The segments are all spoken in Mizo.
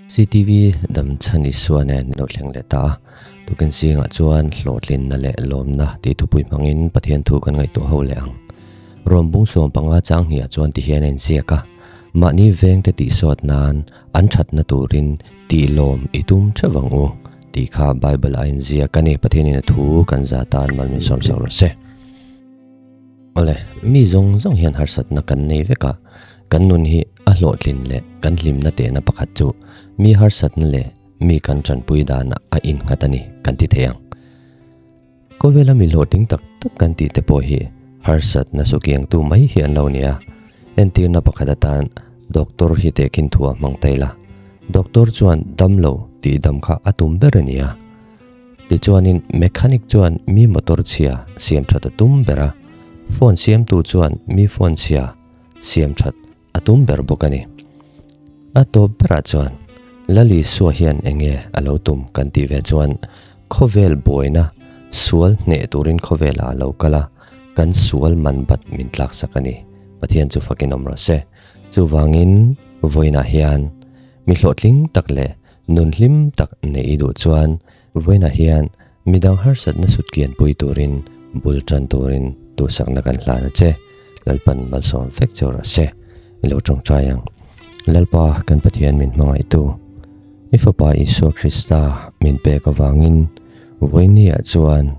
CTV dam chhan Isua nen lo thleng leh ta a, tukin zingah chuan hlawhtlinna leh lawmna tih thupui hmangin Pathian thu kan ngaihtuah ho leh ang. Rawm bung 15 chang hniah chuan tihian a inziak a, Mahni vengte tihsawt nan an thatna turin tih lawm i tum theuh ang u tih kha Bible ah a inziak a ni. Pathianin a thu kan za tan mal min sawm sak rawh se. Awle, mi zawng zawng hian harsatna kan nei vek a, kan nun hi a hlawhtlin leh kan hlimna tehna pakhat chu mi harsatna leh mi kan tanpui danah a innghat a ni kan ti thei ang. Khawvela mi hlawhtling tak tak kan tih te pawh hi harsatna sukiangtu mai hi an lo ni a, entirna pakhat atan doctor hi tehkhin thu a hmang ta ila, doctor chuan damlo tih dam kha a tum ber a ni a. Tichuanin mechanic chuan mi motor chhia siam that a tum ber a, phone siamtu chuan mi phone chhia siam that a tum ber bawk a ni. A tawp berah chuan Lal Isua hian enge a lo tum kan tih ve chuan khawvel buaina sual hneh turin khawvelah a lo kal a, kan sual man bat min tlaksak a ni. Pathian chu fakin awm rawh se. Chuvangin vawiinah hian mi hlawhtling tak leh Nun hlim tak neih i duh chuan vawiinah hian midang harsatna sut kianpui turin bul tan turin duhsakna kan hlan a che. Lalpan malsawm vek che rawh se. I lo tawngtai ang. Lalpa kan Pathian min hmangaihtu, i Fapa Isua Krista min pek avangin vawiinniah chuan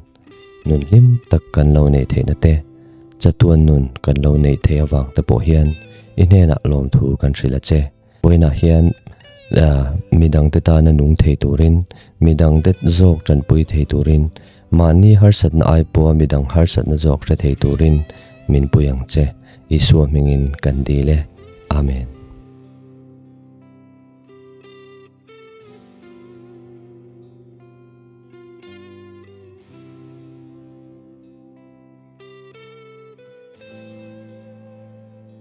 nun hlim tak kan lo neih theihna te, chatuan nun kan lo neih theih avang te pawh hian i hnenah lawmthu kan hrilh a che. Vawiinah hian midangte tana nung thei turin, midangte zawk tanpui thei turin, mahni harsatna ai pawha midang harsatna zawk hre thei turin min pui ang che. Isua hmingin kan dil e. Amen.